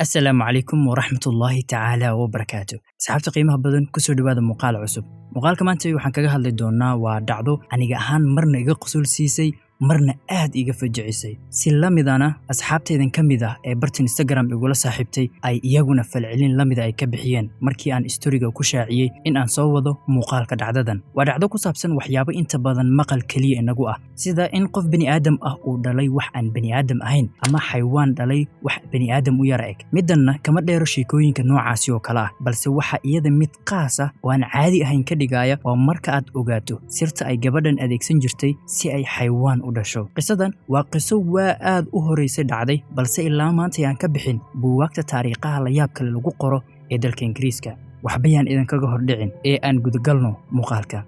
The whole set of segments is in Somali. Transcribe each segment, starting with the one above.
Asalaamu calaykum waraxmatullaahi tacaala wabarakaatu. Asxaabta qiimaha badan, kusoo dhawaada muuqaal cusub. Muuqaalka maanta waxaan kaga hadli doonaa waa dhacdo aniga ahaan marna iga qusul siisay, marna aad iga fajicisay. Si la midana asxaabtaydan ka mid ah ee bartan Instagram igula saaxiibtay ay iyaguna falcelin la mida ay ka bixiyeen markii aan story-ga ku shaaciyey in aan soo wado muuqaalka dhacdadan. Waa dhacdo ku saabsan waxyaabo inta badan maqal keliya inagu ah, sida in qof bani aadam ah uu dhalay wax aan bani aadam ahayn ama xaywaan dhalay wax bani aadam u yara eg. Middanna kama dheero sheekooyinka noocaasi oo kale ah, balse waxa iyada mid qaas ah oo aan caadi ahayn ka dhigaya waa marka aad ogaato sirta ay gabadhan adeegsan jirtay si ay xaywaan u dhasho. Qisadan waa qiso waa aad u horeysay dhacday, balse ilaa maanta aan ka bixin buugaagta taariikhaha la yaab kale lagu qoro ee dalka Ingiriiska. Waxba yaan idinkaga hordhicin ee aan gudagalno muuqaalka.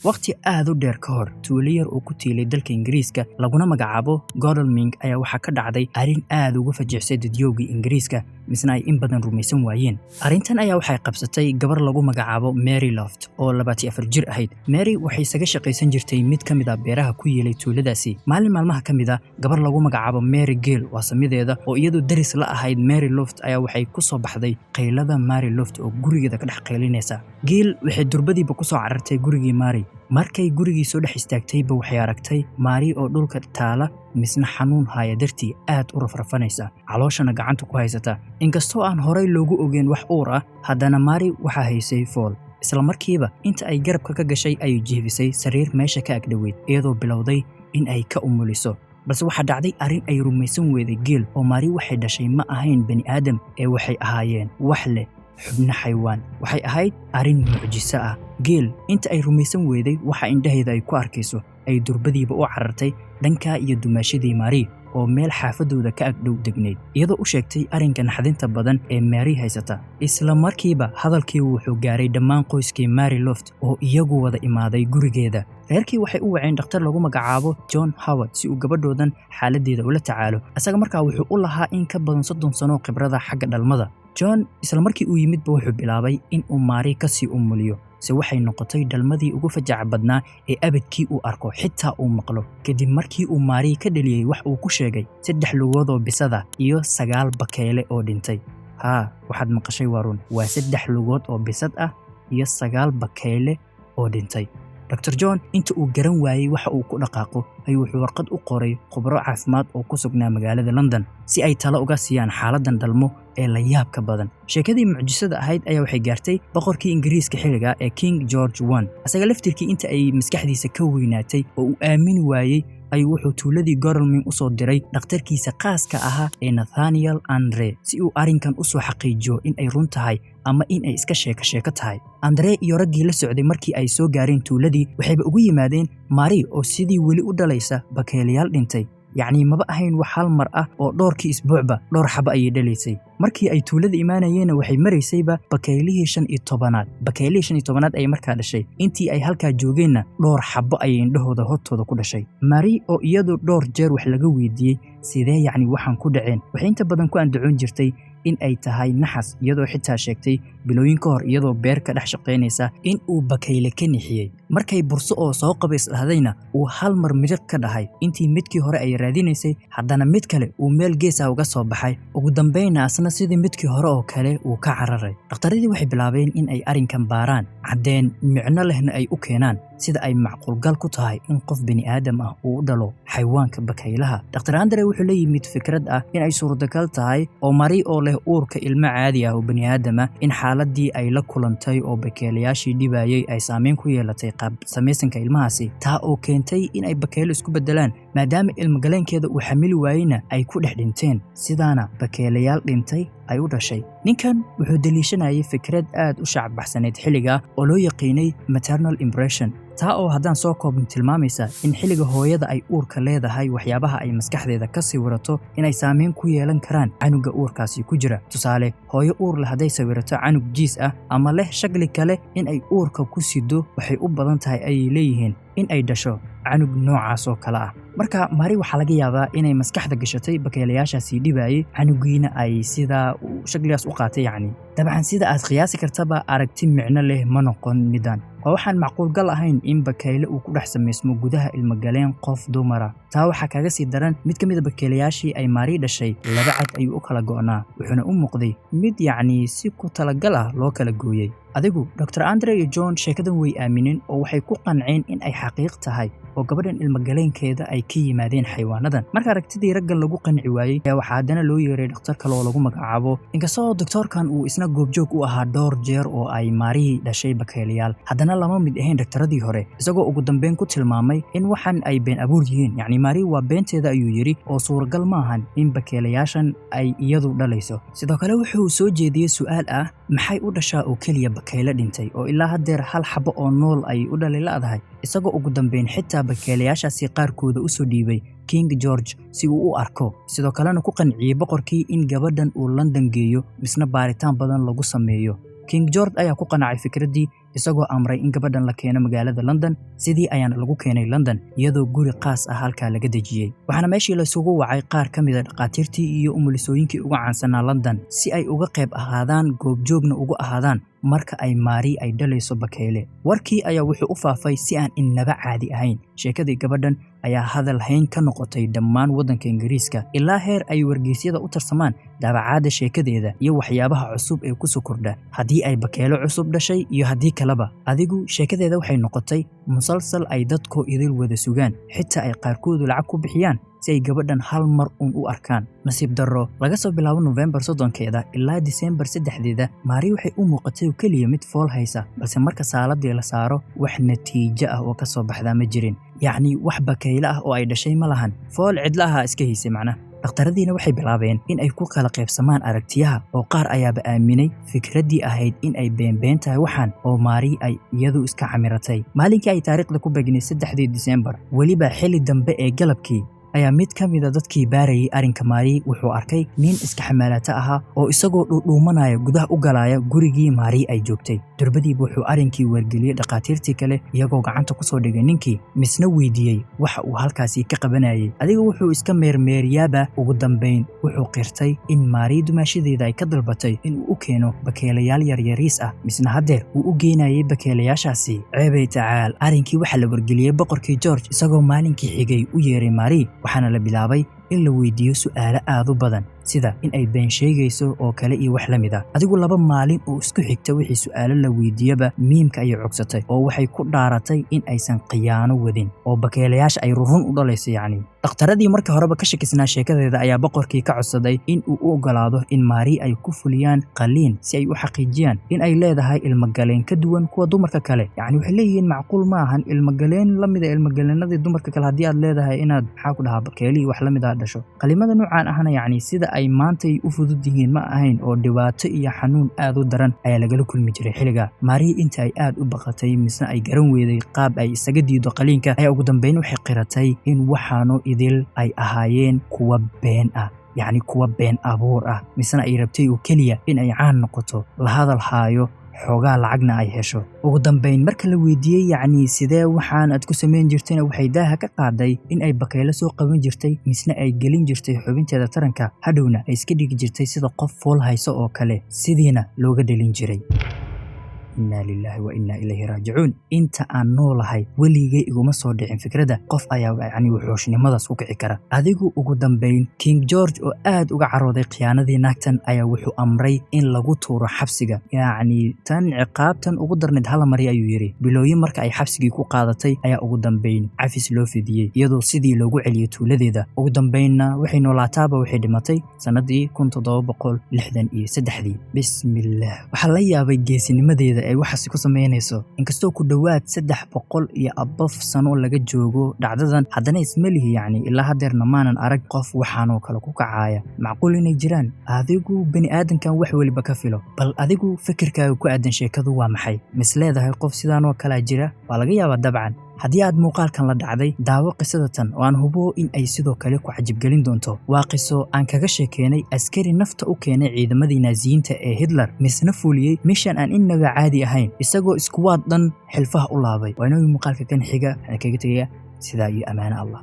Waqti aad u dheer ka hor, tuulo yar oo ku tiilay dalka Ingiriiska laguna magacaabo Godalming ayaa waxaa ka dhacday arrin aad uga fajicsay dadyoogii Ingiriiska, misna ay in badan rumaysan waayeen. Arrintan ayaa waxay qabsatay gabar lagu magacaabo Mary Loft oo 24 jir ahayd. Mary waxay isaga shaqaysan jirtay mid ka mid ah beeraha ku yeelay tuuladaasi. Maalin maalmaha ka mid ah, gabar lagu magacaabo Mary Gale waa samideeda oo iyadu daris la ahayd Mary Loft ayaa waxay ku soo baxday qaylada Mary Loft oo gurigeeda ka dhex qaylinaysa. Gale waxay durbadiiba ku soo carartay gurigii Mary. Markay gurigii soo dhex istaagtayba, waxay aragtay Mary oo dhulka taala, misna xanuun haya dartii aad u rafrafanaysa, calooshana gacanta ku haysata. Inkastoo aan horay loogu ogeyn wax uur ah, haddana Mary waxaa haysay fool. Isla markiiba inta ay garabka ka gashay ayay jiifisay sariir meesha ka agdhoweyd, iyadoo bilowday in ay ka umuliso. Balse waxaa dhacday arrin ay rumaysan weyday Geel, oo Mary waxay dhashay ma ahayn bani aadam ee waxay ahaayeen wax leh xubno xaywaan. Waxay ahayd arrin mucjiso ah. Geel inta ay rumaysan weyday waxa indhaheeda ay ku arkayso ay durbadiiba u carartay dhanka iyo dumaashadii Mary oo meel xaafadooda ka agdhow degnayd, iyadoo u sheegtay arrinka naxdinta badan ee Mary haysata. Isla markiiba hadalkii wuxuu gaaray dhammaan qoyskii Mary Loft oo iyagu wada imaaday gurigeeda. Reerkii waxay u waceen dhakhtar lagu magacaabo John Howard si uu gabadhoodan xaaladdeeda ula tacaalo. Isaga markaa wuxuu u lahaa in ka badan 30 sano khibrada xagga dhalmada. John isla markii uu yimidba wuxuu bilaabay in uu Mary kasii umuliyo, se waxay noqotay dhalmadii ugu fajaca badnaa ee abadkii uu arko, xitaa uu maqlo, kadib markii uu Mary ka dhaliyey wax uu ku sheegay saddex lugood oo bisada iyo sagaal bakeyle oo dhintay. Haa, waxaad maqashay waa run, waa saddex lugood oo bisad ah iyo sagaal bakeyle oo dhintay. Dr John inta uu garan waayey waxa uu ku dhaqaaqo ayuu wuxuu warqad u qoray khubro caafimaad oo ku sugnaa magaalada London si ay talo uga siiyaan xaaladdan dhalmo ee la yaabka badan. Sheekadii mucjisada ahayd ayaa waxay gaartay boqorkii Ingiriiska xilliga ee King George I. Asaga laftirkii inta ay maskaxdiisa ka weynaatay oo uu aamini waayey ayuu wuxuu tuuladii Godalming u soo diray dhakhtarkiisa khaaska ahaa ee Nathaniel Andre si uu arrinkan u soo xaqiijiyo in ay run tahay ama in ay iska sheeko sheeko tahay. Andre iyo raggii la socday markii ay soo gaareen tuuladii, waxayba ugu yimaadeen Mary oo sidii weli u dhalaysa bakeelayaal dhintay. Yacni maba ahayn wax hal mar ah oo dhowrkii isbuucba dhowr xabo ayay dhalaysay. Markii ay tuulada imaanayeenna waxay maraysayba bakeylihii 15aad. Bakeylihii 15aad ayay markaa dhashay. Intii ay halkaa joogeenna dhowr xabo ayay indhahooda hortooda ku dhashay. Mary oo iyadu dhowr jeer wax laga weydiiyey sidee yacni waxaan ku dhaceen, waxay inta badan ku andacoon jirtay in ay tahay naxas, iyadoo xitaa sheegtay bilooyin ka hor iyadoo beer ka dhex shaqaynaysa in uu bakayle ka nixiyey, markay burso oo soo qabays dhahdayna uu hal mar midhiq ka dhahay. Intii midkii hore ay raadinaysay, haddana mid kale uu meel gees ah uga soo baxay, ugu dambayna asna sidii midkii hore oo kale uu ka cararay. Dhakhtaradii waxay bilaabeen in ay arrinkan baaraan, caddeen micno lehna ay u keenaan sida ay macquulgal ku tahay in qof bini aadam ah uu u dhalo xayawaanka bakaylaha. Dr Andre wuxuu la yimid fikrad ah in ay suurtagal tahay oo Mary oo leh uurka ilmo caadi ah oo bini aadam ah in xaaladii ay la kulantay oo bakeelayaashii dhibayay ay saameyn ku yeelatay qaab samaysanka ilmahaasi, taa oo keentay in ay bakaylo isku beddelaan, maadaama ilmagaleenkeeda uu xamili waayeyna ay ku dhex dhinteen, sidaana bakeelayaal dhintay ay u dhashay. Ninkan wuxuu daliishanayay fikrad aad u shacabbaxsaneyd xilliga oo loo yaqiinay maternal impression, taa oo haddaan soo koobno tilmaamaysa in xilliga hooyada ay uurka leedahay waxyaabaha ay maskaxdeeda ka sawirato inay saameyn ku yeelan karaan canuga uurkaasi ku jira. Tusaale, hooyo uur leh hadday sawirato canug jiis ah ama leh shakli kale in ay uurka ku sido, waxay u badan tahay, ayay leeyihiin, in ay dhasho canug noocaas oo kale ah. Marka Mary waxaa laga yaabaa inay maskaxda gashatay bakaylayaashaasi dhibayay, canugiina ay sidaa Uu shakligaas u qaatay. Yacni dabcan sida aad qiyaasi kartaba, aragti micno leh ma noqon midan. Waa waxaan macquul gal ahayn in bakayle uu ku dhex samaysmo gudaha ilmogaleen qof dumara. Taa waxaa kaga sii daran, mid ka mid a bakaylayaashii ay Maari dhashay laba cad ayuu u kala go'naa, wuxuuna u muuqday mid yacni si ku talagal ah loo kala gooyey. Adigu Dr. Andre iyo John sheekadan way aamineen oo waxay ku qanceen in ay xaqiiq tahay oo gabadhan ilmogaleenkeeda ay ka yimaadeen xayawaanadan. Marka aragtidii ragga lagu qanci waayey ayaa waxaa haddana loo yeeray dhakhtar kale oo lagu magacaabo. Inkastoo doktoorkan uu isna goobjoog u ahaa dhowr jeer oo ay Maarihii dhashay bakaylayaal, haddana lama mid ahayn dhakhtaradii hore, isagoo ugu dambeyn ku tilmaamay in waxan ay been abuur yihiin. Yacni Maari waa beenteeda ayuu yidhi, oo suuragal maahan in bakaylayaashan ay iyadu dhalayso. Sidoo kale wuxuu soo jeediyey su'aal ah: maxay u dhashaa oo keliya bakayle dhintay, oo ilaa haddeer hal xabo oo nool ay u dhali la'dahay? Isagoo ugu dambeyn xitaa bakaylayaashaasi qaarkooda usoo dhiibay King George si uu u arko, sidoo kalena ku qanciyey boqorkii in gabadhan uu London geeyo, misna baaritaan badan lagu sameeyo. King George ayaa ku qanacay fikraddii, isagoo amray in gabadhan la keeno magaalada London. Sidii ayaana lagu keenay London, iyadoo guri qaas ah halkaa laga dejiyey. Waxaana meeshii laysugu wacay qaar ka mid a dhakhaatiirtii iyo umulisooyinkii uga caansanaa London si ay uga qayb ahaadaan, goobjoogna ugu ahaadaan marka ay Maari ay dhalayso bakeyle. Warkii ayaa wuxuu u faafay si aan innaba caadi ahayn. Sheekadii gabadhan ayaa hadal hayn ka noqotay dhammaan waddanka Ingiriiska, ilaa heer ay wargeysyada u tarsamaan daabacaadda sheekadeeda iyo waxyaabaha cusub ee kusoo kordha, haddii ay bakeelo cusub dhashay iyo haddii kaleba. Adigu sheekadeeda waxay noqotay musalsal ay dadkoo idil wada sugaan, xitaa ay qaarkoodu lacag ku bixiyaan si ay gabadhan hal mar uun u arkaan. Nasiib darro, laga soo bilaabo Nofembar 30-keeda ilaa Disembar 3-deeda, Maari waxay u muuqatay oo keliya mid fool haysa, balse marka saaladii la saaro wax natiijo ah oo ka soo baxdaa ma jirin. Yacni wax bakayle ah oo ay dhashay ma lahan, fool cidla ahaa iska haysay macnaha. Dhakhtaradiina waxay bilaabeen in ay ku kala qaybsamaan aragtiyaha, oo qaar ayaaba aaminay fikraddii ahayd in ay beenbeen tahay waxaan, oo Maari ay iyadu iska camiratay. Maalinkii ay taariikhda ku beegnay 3-dii Disembar, weliba xilli dambe ee galabkii, ayaa mid ka mid a dadkii baarayay arrinka Maari wuxuu arkay nin iska xamaalata ahaa oo isagoo dhuudhuumanaya gudaha u galaya gurigii Maari ay joogtay. Durbadiiba wuxuu arrinkii wargeliyey dhakhaatiirtii kale, iyagoo gacanta kusoo dhigay ninkii, misna weydiiyey waxa uu halkaasi ka qabanayay. Adiga wuxuu iska meermeeriyaaba, ugu dambayn wuxuu qirtay in Maari dumaashadeeda ay ka dalbatay in uu u keeno bakeelayaal yaryariis ah, misna haddeer uu u geynayay bakeelayaashaasi. Ceebay tacaal, arrinkii waxaa la wargeliyey boqorkii George, isagoo maalinkii xigay u yeeray Maari, waxaana la bilaabay in la weydiiyo su'aalo aad u badan, sida in ay been sheegayso oo kale iyo wax la mid ah. Adigu 2 maalin oo isku xigta wixii su'aalo la weydiiyaba miimka ayay cogsatay, oo waxay ku dhaaratay in aysan khiyaano wadin oo bakeelayaasha ay rurun u dhalayso. Yacni dhakhtaradii markii horeba ka shakisnaa sheekadeeda ayaa boqorkii ka codsaday in uu u ogolaado in Maari ay ku fuliyaan qaliin si ay u xaqiijiyaan in ay leedahay ilmogaleen ka duwan kuwa dumarka kale. Yacni waxay leeyihiin, macquul ma ahan ilmogaleen la mid a ilmogaleenadii dumarka kale haddii aad leedahay inaad, maxaa ku dhahaa, bakeelihii wax la mid ah dhasho. Qaliimada noocaan ahna yacni sida ay maantay u fudud yihiin ma ahayn, oo dhibaato iyo xanuun aad u daran ayaa lagala kulmi jiray xilliga. Maari inta ay aad u baqatay, misna ay garan weyday qaab ay isaga diido qaliinka, ayaa ugu dambeyn waxay qiratay in waxaanu idil ay ahaayeen kuwa been ah, yacni kuwa been abuur ah, misna ay rabtay oo keliya in ay caan noqoto, la hadal haayo, xoogaa lacagna ay hesho. Ugu dambeyn marka la weydiiyey yacni sidee waxaan aad ku samayn jirtayna, waxay daaha ka qaaday in ay bakaylo soo qaban jirtay, misna ay gelin jirtay xubinteeda taranka, hadhowna ay iska dhigi jirtay sida qof fool hayso oo kale, sidiina looga dhalin jiray. Innaa lilaahi wa innaa ilayhi raajicuun. Inta aan noolahay weligay iguma soo dhicin fikradda qof ayaa yacni wuxuushnimadaas ku kici kara. Adigu ugu dambayn King George oo aad uga carooday khiyaanadii naagtan ayaa wuxuu amray in lagu tuuro xabsiga. Yacni tan ciqaabtan ugu darnayd hala mari ayuu yidhi. Bilooyin marka ay xabsigii ku qaadatay ayaa ugu dambayn cafis loo fidiyey, iyadoo sidii loogu celiyey tuuladeeda. Ugu dambaynna waxay noolaataaba waxay dhimatay sannadii 1763-dii. Bismillaah, waxaa la yaabay geesinimadeeda ay waxaasi ku samaynayso. Inkastoo ku dhowaad 300 iyo above sano laga joogo dhacdadan, haddana ismalihi yacni ilaa haddeerna maanan arag qof waxaanoo kale ku kacaaya. Macquul inay jiraan, adigu bani aadankan wax weliba ka filo. Bal adigu fikirkaaga ku aadan sheekadu waa maxay? Mis leedahay qof sidaanoo kalea jira? Waa laga yaabaa dabcan. Haddii aad muuqaalkan la dhacday, daawo qisadatan oo aan hubo in ay sidoo kale ku cajibgelin doonto. Waa qiso aan kaga sheekeynay askari nafta u keenay ciidamadii Naasiyiinta ee Hitler, misna fuliyey mishan aan innaba caadi ahayn, isagoo iskuwaad dhan xilfaha u laabay. Waa inoogi muuqaalka kan xiga. Waxaan kaga tegayaa sidaa iyo amaano Allah.